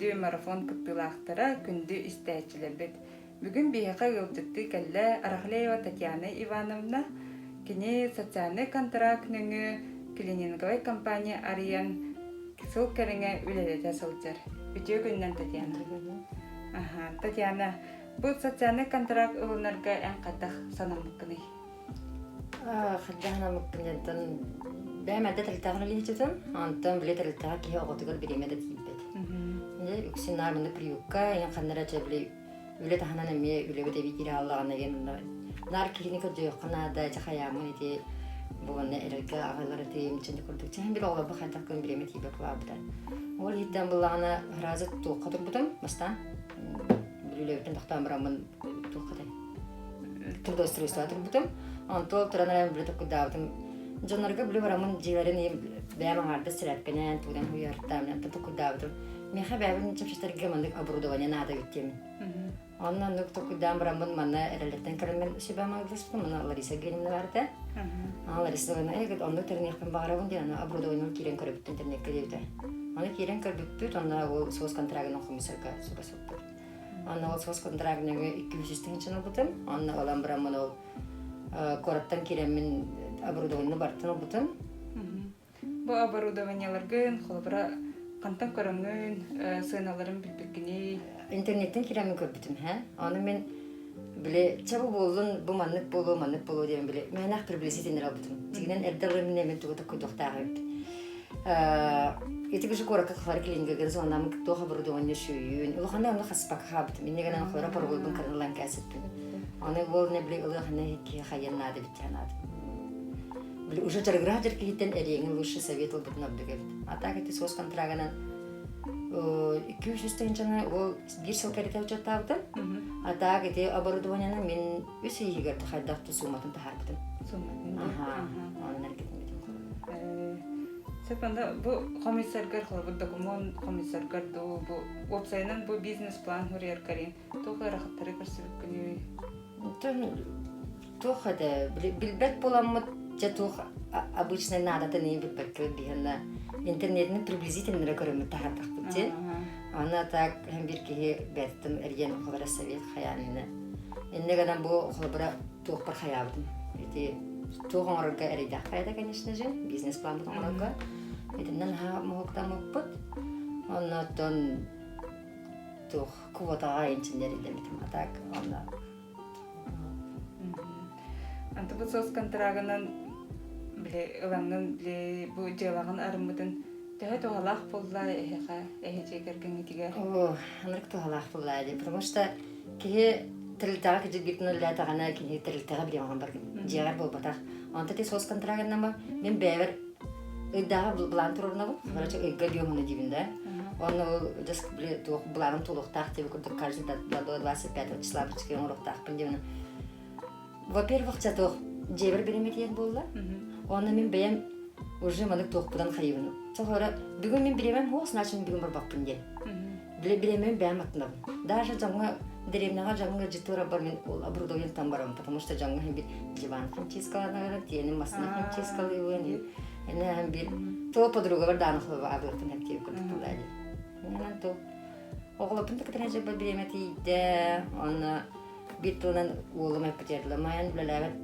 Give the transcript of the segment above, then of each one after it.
Күндү марафон кыттыылаахтара, күндү истээччилэрбит! Бүгүн биһиэхэ ыалдьыттыы кэллэ Арахлеева Татьяна Ивановна. Кини социальнай контракт нөҥүө клининговай компания арыйан сыл кэриҥэ үлэлэтэ сылдьар. Үтүө күнүнэн, Татьяна. Аха, Татьяна, бу социальнай контракт ылынарга эн хайдах санаммыккыный? Хайдах санаммыккын диэн бэйэм эрдэ тэрилтэҕин үлэһитим, онтон били тэрилтэҕэ киһи оҕотугар бириэмэ да тиийбэт. Дьэ, үксүн наар маннык приюкка, ийэм ханна эрэ чэ били үлэ таһынан эмиэ үлэбит эбии киирэ хааллаҕына диэн онно наар киһини көрдүөххэ наада, дьэ хайааммын ити бу уонна эрэлгэ аҕалар этим, чэ курдук. Чэ били оҕолорбор хайдах гын бириэмэ тиийбэт буолаабыта. Ол иһиттэн буллаҕына сразу туохха турбутум бастаан били үлэбиттэн тохтоон бараммын туохха трудоустройство турбутум. Онтон туран эрэн били токкуйдаабытым. Дьоннорго били бараммын дьиэлэрин бэйэм аҥаардас сэрээпкэнэн тугунан хуйартаам онтон токкуйдаабытым. Миэхэ бэйэбин чэпчэтэргэ маннык оборудование наада эбит диэмин. Онно оннук токкуйдаан бараммын манна эрэллэртэн кэлэммин сүбэ амалласпытым. Манна Лариса Евгеньевна баар этэ. Лариса Ивановна, э, оннук тэриниэхпин баҕарабын диэн аны оборудованиены киирэн көрөбүттэн интернеккэ диэбитэ. Аны киирэн көрбүппүт, онно ол суос контрагынан хомуйсарга сураспыппыт. Онно ол суос контрагныгы 200 тыһыынчаны ылбытым. Онно ылан бараммын ол куораттан киирэммин оборудованиены бартын ылбытым. Бу оборудованиеларгын, холобура, хантан көрөҥҥүн, сыаналарын билбиккиний? Интернеттэн киирэммин көрбүтүм, һэ. Ону мин били чэ бу буоллун, бу маннык буолуо, маннык буолуо диэн били мээнэх приблизительно ылбытым. Дьиҥинэн эрдэ ылым мен тугу токкуйдуохтаах эбит. Ити кышы куоракка хахлар клиникага звонаммын туох оборудование сүүйүн. Улаханна онно хаспакка хаабытым. Инне гынан холоро порогойбун кырыллан кээсиппин. Аны ол не били ылыахына киһи хайан наада бит наада. Били уже дьарыгыраах дьар киһиттэн эриэҥин лучше совет ылбытын ордук эбит. А так ити сос контрагынан 200 тыһыынчаны ол биир сыл кэритэ учуоттаабытым. А так ити оборудованиены мин үс ыйыгар хайдах сумматын таһаарбытым. Сумматын. Аха. Онон эргитиммитим. Сөп онда бу комиссаргар холобур докумуон комиссаргар дуу бу уопсайынан бу бизнес-план хуруйаргарын туох ыарахаттары көрсүбүккүнүй? Туох этэ билбэт буоламмыт дьэ туох обычный наадатын иһин билбэккэ биһиэнэ интернетинэн приблизительно эрэ көрөммүт таһаардахпыт дии. Аны так һэн биир киһи бэйэтиттэн эрийэн холобура совет хайаан иннэ. Иннэ гынан бу холобура туохпар хайаабытым. Ити туох оҥорорго эрэйдээх хайата, конечно же, бизнес-пламмыт оҥорорго. Итиннэн наһаа моһуктаммыппыт. Оннооттон туох квотаҕа инженер идэммитим. А так онно Антыбыт сос контрагынан били ылаҥҥын били бу дьыалаҕын арыммытын төһө туһалаах буолла эһиэхэ эһи кэргэҥҥитигэр? Оо, ынырык туһалаах буолла дии, потому что киһи тэрилтэҕэ кыдьыргытын үлэлээтэҕинэ кини тэрилтэҕэ бириэмэҕин баргын дьиэҕэр буолбатах. Онто ти сос контрагыннама мин бэйэбэр ыйдааҕы былаан туруорунабын, короче ыйга биомуну диибин да. Онно ол just били туох былааным туолуохтаах диэби курдук каждый до 25 числа оҥоруохтаахпын диэбин. Во-первых, чэ туох дьиэбэр бириэмэтийэн буолла. Онно мин бэйэм уже маннык туохпунан хайыбын. Чохоро бүгүн мин бириэмэм суох, значит мин бүгүн барбаппын диэн. Биле бириэмэм бэйэм аттынабын. Даже дьоҥҥо дэриэбинэҕэ дьоҥҥо дьитуурабар мин ол оборудованиетан барабын, потому что дьоҥҥо хин бир диван химчисткаланарын, тиэнин массына химчисткалыыбын, эне хин бир то подругабар дааны хлоба абыахпын хэмтиэбит курдук буолла дии. Иннинэн то оҕолорбун да кытары дьыбар бириэмэ тиийдэ, онно биир тылынан уолум эппитигэр Маайан үлэлээбэт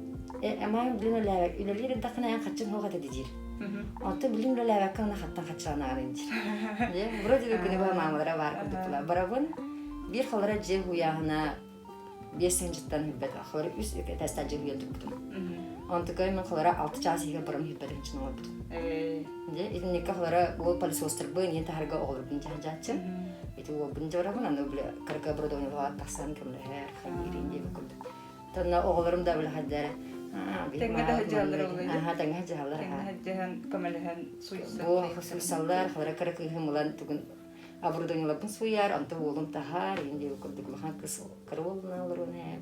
э Маайан билин үлэлээбэт үлэлиир эрдэххинэ эн хаччын суох этэ диир оттон билин үлэлээбэккэ аны хаттан хаччыланаарын диир вроде бы күнү быһа маамалара баар курдук барабын биир халара дьиэ хуйааһына биэс сынчыттан хүлбэт холоро үс этээстээх дьиэ хуйан турбутум онтукай мен холоро алты чаас иһигэр барам хүлбэт инчин оҥорбутум дьэ итинникке холоро уол пылесостарбын иһин таһарга оҕолорбун дьаһаджааччым Ити уолбун дьарабын, аны били кырга оборудованиелаах тахсан көмөлөһөр, хайыырын диэбит курдук. Тонна оҕолорум да били хайдара Тэҥҥэ да сылдьаллар ол Аха, тэҥҥэ сылдьаллар. Тэҥҥэ сылдьан көмөлөһөн суйсан. Бу суйсаллар, халара кыра кыыһым ылан тугун оборудованиеларбын суйар, онто уолум таһаар, иин диэбит курдук улахан кыс кыра уолуна олорон ээ.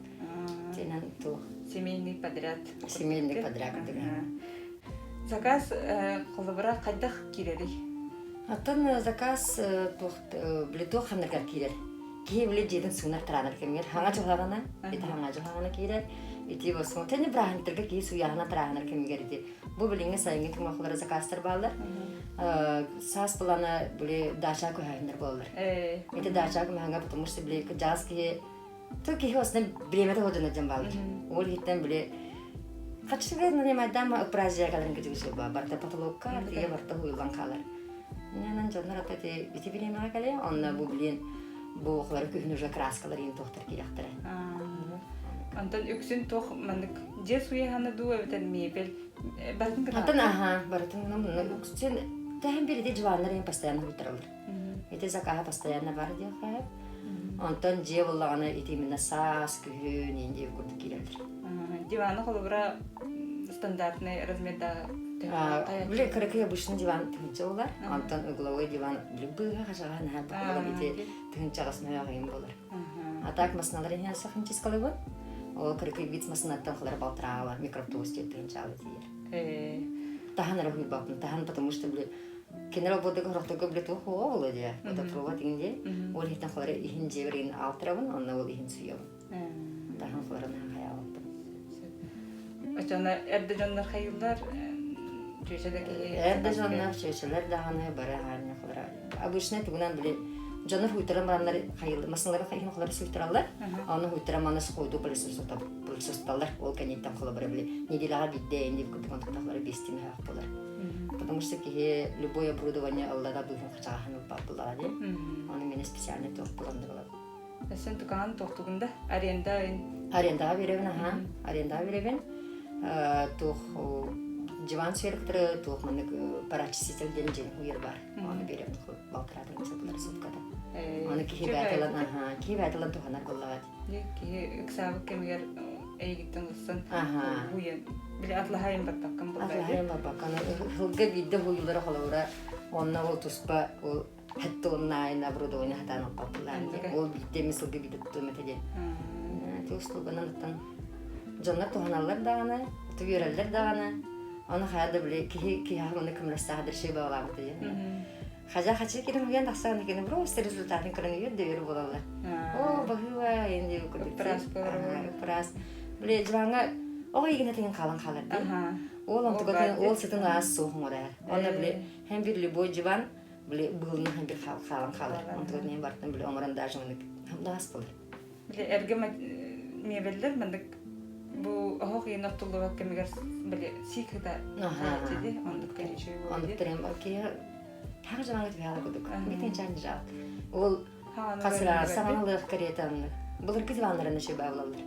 Тенан туох. Семейный подряд. Семейный подряд. Заказ холобура хайдах киирэрий? Оттон заказ туох били туох ханныгар киирэр. Киһи били дьиэтин суунар тараанар кэмигэр хаҥа дьылаҕына, ити хаҥа дьылаҕына киирэр. Ити босуон тэни бырааһынтарга киһи суйааһына тарааһынар кэмигэр ити. Бу билиҥҥи сайыҥҥы кымахлара заказтар бааллар. Саас былана били дача көһөһүннэр буолаллар. Ити дача көмөһөҥө потому что били кырдьаҕас киһи тыл киһи осынан бириэмэтэ hoduna дьон бааллар. Ол иһиттэн били хаччыга нанимайдаама упражненияларын кытыгы барта потолокка тиге барта хуйлан хаалар. Иннинэн дьоннор ата ити ити бириэмэҕэ кэлиэ, онно бу блин бу охлары күһүн уже краскалар иин туохтар киирэхтэрэ. Онтон үксүн туох маннык дьиэ суйаһаны дуу эбэтэр мебель барытын Атын аха барытын үксүн тэһэн бир ити дьыбааннар иин постоянно хуйтараллар. Ити закаһа постоянно бар диэххэ. Онтон дьиэ буллаҕына ити именно саас, күһүн иин диэбит курдук киирэллэр. Диваны холобура стандартный размерда Били кыракый обычный диван тыһыынча болар. Онтон угловой диван били быыһа хашаҕа наһаа болар ити тыһыынчаҕас нөйөҕүйүн болар. А так масыналар иһин сахынчискалыбын. Ол кыракый виц масынаттан хылар балтыраала микроавтобус диэн тыһыынчаалы тиийэр. Таһан эрэ хуйбаппын, таһан потому что били кинер ободыга хорохторго били туох хуоҕа буолуо дии. Водопровод иҥин дии. Ол иһиттэн хылары иһин дьиэбэр иһин алтырабын, онно ол иһин суйабын. Таһан хыларын хайаабаппын. Оччоҕуна эрдэ дьоннор хайыыллар, чүөчэ да киһи Эрдэ дьоннор, чүөчэлэр даҕаны бары аанньахлара. Обычно тугунан били дьоннор хуйтаран бараннар хайыл масыналары хайын холор суйтараллар. Аны хуйтаран маны сходу пылесосталлар. Ол кэнниттэн холобура били неделяҕа биирдэ инник курдук онтуктахлары биэстин хаах болар. Потому что киһи любое оборудование алла да быһын хачаҕаһын ылбат буллаҕа дии. Аны мені специально туох буланнар Сен тукаан туохтугун да аренда Арендаҕа биэрэбин аһаа. Арендаҕа биэрэбин. Туох диван сверхтары туох маннык парачиститель диэн дьиэ уйар бар. Аны биэрэбин балтараатын сатылар сутката. Аны киһи бээтэлэн аһаа, киһи бээтэлэн туһанар буоллаҕа. Киһи ыксаабыт кэмигэр эйигиттэн ылсан уйан били атлаһайын барбаккан булла. Атлаһайын барбаккан сылга биирдэ хуйулара холобура онно ол туспа ол Хэтте оннаайын оборудование хатаан оппаппылаан диэн. Ол биирдэ эмэ сылга биирдэ туттуом этэ диэн. Ити услуганан оттон дьоннор туһаналлар даҕаны, үөрэллэр даҕаны. Аны хайа да били киһи киһиэхэ маннык көмөлөстөөх дыршыы баҕалаабыта диэн. Хажа хачы кирин уйан тахсан кини просто результатын көрөн үөр да үөр буолаллар. О, баһыыба инди курдук. Ыппыраас. Били дьыбаҥҥа оҕо игинэ тигин хаалан хаалар дии. Ол онтугатын ол сытын аас суох оҥорор. Онно били һэм бир любой диван били быылын бир хаалан хаалар. Онтугар мен бартын били оҥорон даже мындык хамнаас болар. Били эргэ мебеллер мындык бу оһох иин оттуллубат кэмигэр били сиик хыта диди ондук кэричүй Ондук терем киһи хаҕа жамаҥа түһэҕэ кудук. Битин чан жаал. Ол хасыра саҥалыах кэриэтэ Былыргы диваннарын өшө баалалар.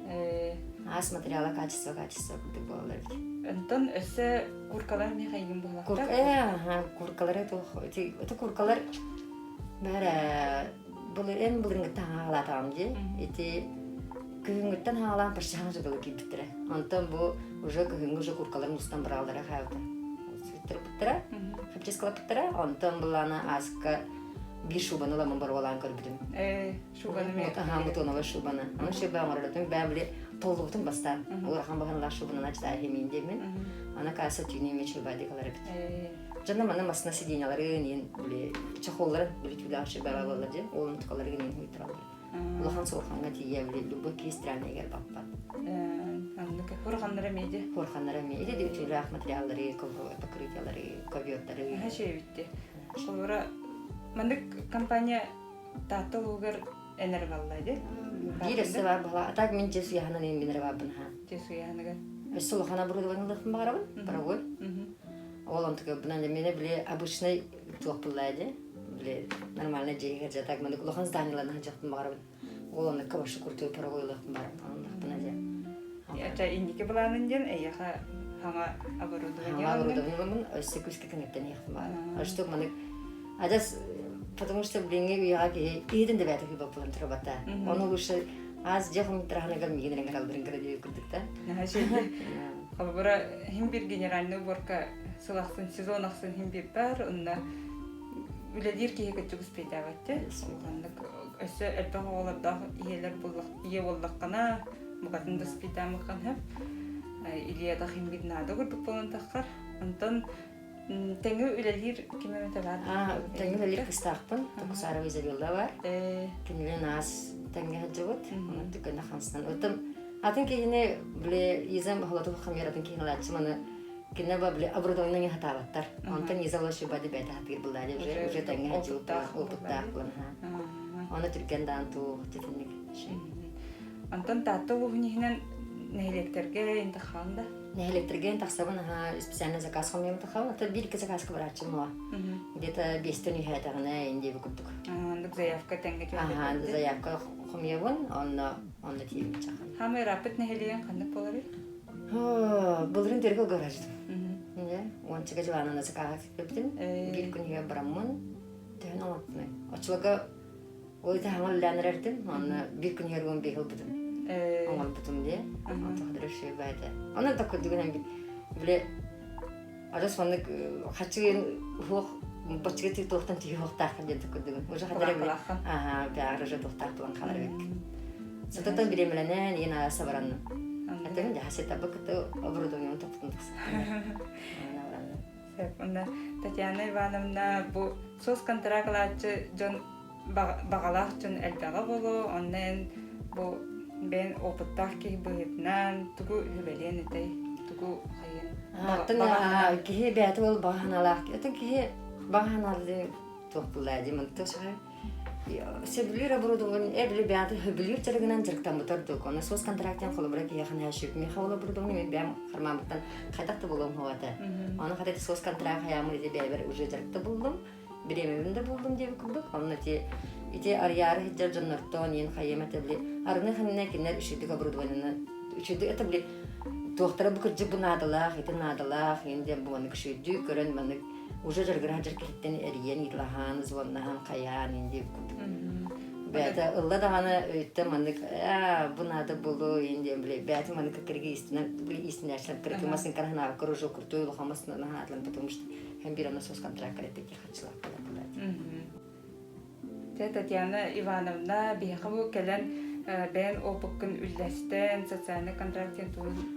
Ас материала качество качество курдук буолалар бит. Онтон өссө куркалар эмиэ хайгын буоллахтар. Куркалары туох ити куркалар бары былыр эн былыргыттан хаалаатаҕым дии. Ити күһүҥҥүттэн хаалаан почти дылы киирбиттэрэ. Онтон бу уже күһүҥҥү уже куркалар мустан бырааллара хаалта. Сүттэрбиттэрэ, хапчыскалаппыттара. Онтон былаана аска биир шубаны ыламмын боруолаан көрбүтүм. Шубаны Вот, аха, бутоновая шубаны. Аны шуба оҥороротум бээ били толлубутум бастаан. Улахан баһынлаах шубанан ачтаа химиин диэммин. Аны каасса түүнү эмиэ шуба дикалар эбит. Дьонно манна масына сиденьяларын иин били чехолларын били түүлээх шубаға буолла дии. Ол онтукаларын иин хуйтараллар. Улахан суорхаҥҥа тиийэ били любой киһи странныйгар баппат. Аннык хурханнара эмиэ дии. Хурханнара эмиэ. Ити түүлээх материаллары, ковровой покрытиялары, ковердары. Аха шебитти. Холобура маннык компания Таатта улуугар энэр балла ди. Биир өссө бар була. А так мин дьиэ суйаһынан иин минер барбын ха. Дьиэ суйаһаныгар. Өссө улахан оборудование ылыахпын баҕарабын. Паровой. Ол онтуга бынан мене били обычный туох булла ди. Били нормально дьиэгэ же так мандык улахан зданияларына сылдьыахпын баҕарабын. Ол оннукка вообще крутой паровой ылыахпын баҕарабын. Оннуктана дьэ. Ача инники былаанын диэн эйиэхэ хаҥа оборудование Хаҥа оборудование ылыммын өссө күүскэ кэҥэттэн иһиэхпин баҕарабын. Что манык адьас потому что билиҥҥи үйэҕэ киһи иһитин да бэйэтэ кыйбат буолан турабата. Ону лучше аз дьэ хомуттараһыныгар миигин эрэ албырын кыра диэбит курдук да. Холобура хим бир генеральный уборка сыл ахсын сезон ахсын хим бир бар онно үлэлиир киһи кыччык успейдаабатчы улаханнык өссө элбэх оҕолордоох ийэлэр буллах ийэ буоллаххына букатын да успейдаамыккын сөп Илья хим бир наада курдук буолан таххар онтон. Тэҥҥэ үлэлиир ким эмэтэ баар? Тэҥҥэ үлэлиир кыстаахпын. Токусарова Изабелла бар. Кинилэн аас тэҥҥэ сылдьыбыт. Онон түгэнэ хамсанан. Оттон атын киһини били Изам холотух хамыйар атын киһини ылааччы маны кине ба били оборудование хатаабаттар. Онтон Иза вообще бады бэйэтэ хатыыр буллаали уже уже тэҥҥэ сылдьыбыт опыттаах булан Оны түргэн даан туу титинник. Онтон Таатта улууһун иһинэн нэһилиэктэргэ интихаан да? Нэһилиэктэргэ тахсабын аха специально заказ хомуйам тахабын ата биир заказка барааччым уа где-то биэстэн үһээтэҕинэ индиэби курдук. Оннук заявка тэҥҥэ Аха заявка хомуйабын онно онно тиийбит чахан. Хаамай ырааппыт нэһилиэгин ханнык буоларый? Былырын төргө гараждым. Уончака дьылаанана закаға кэлбитим. Биир күн иһэ бараммын төһөн оҥорпунай. Оччолорго Ол ити хаҥа үлэлээн эрэрдим, онно биир күн иһэр уон биэһи ылбытым. Оҥорбутум дии. Онтон баайда. Онон да курдугунан били адьас маннык хаччыгын уһуох баччыга тыы туохтан тиһи уһуохтааххын диэн курдугун. Уже хадара били аха бэҕэр уже туохтаах булан хаалар эбиккин. Сататан бириэмэлэнэн иэн ааса баранным. Этэгин дьаһа сетабы кытта оборудованием тохтун тахсыттым. Сөп. Онно Татьяна Ивановна бу соцконтракт ылааччы дьон баҕалаах дьон элбэҕэ буолуо, онно эн бу бэйэн опыттаах киһи быһыытынан тугу үһүбэлиэн этэй, тугу хайыан Киһи бэйэтэ ол баҕа санаалаах. Атын киһи баҕа санаалаах туох буллаа дии мантан Сөбүлүүр оборудование эбили бэйэтэ сөбүлүүр дьарыгынан дьарыктаммыта ордук. Онно соцконтрактын холобура киһиэхэ наһаа Миэхэ ол оборудование мин бэйэм хармааммыттан хайдах да булуом суоҕа этэ. Ону хата соцконтракт хайааммын ити бэйэбэр уже дьарыкта буллум. Бириэмэбин да буллум диэбит курдук. Онно ити ити арыйаары сылдьар дьоннортон иэн хайыам этэ били арыны ханна кинилэр үчүгдүк оборудованиены үчүгдүк это били туохтара бу кырдьык бу наадалаах ити наадалаах иэн диэн бу маннык үчүгдүү көрөн маннык уже дьарыгыраан дьар киһиттэн эрийэн ыытылаһаан звоннаһан хайаан иэн диэбит курдук бэйэтэ ылла даҕаны өйүттэн маннык аа бу наада буолуо иэн диэн били бэйэтин маннык кыргы истинэн били истинээччилэр кыргы масыҥканы ханаабакка уже куртуй улахан масынан аһаатылан потому что һэн биир аны сос контракт кэлэппит хаччылаах Дьэ, Татьяна Ивановна, биһиэхэ бу кэлэн бэйэн опыккын үллэстэн, социальный контракт диэн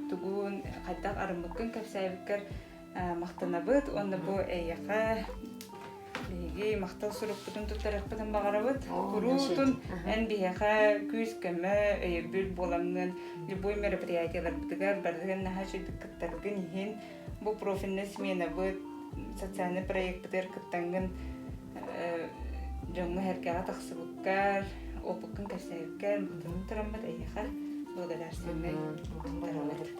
тугун, хайдах арыммыккын кэпсээбиккэр махтанабыт уонна бу эйиэхэ биһиги махтал сурукпутун туттарыахпытын баҕарабыт. Куруутун эн биһиэхэ күүс-көмө, өйөбүл буолаҥҥын любой мероприятиеларбытыгар барытын наһаа үчүгдүк кыттаргын иһин бу профильнай сменабыт социальный проекпытыгар кыттаҥҥын дьоҥҥо-сэргэҕэ тахсыбыккар, опыккын кэпсээбиккэр махтанан тураммыт эйиэхэ благодарственнай туттарабыт.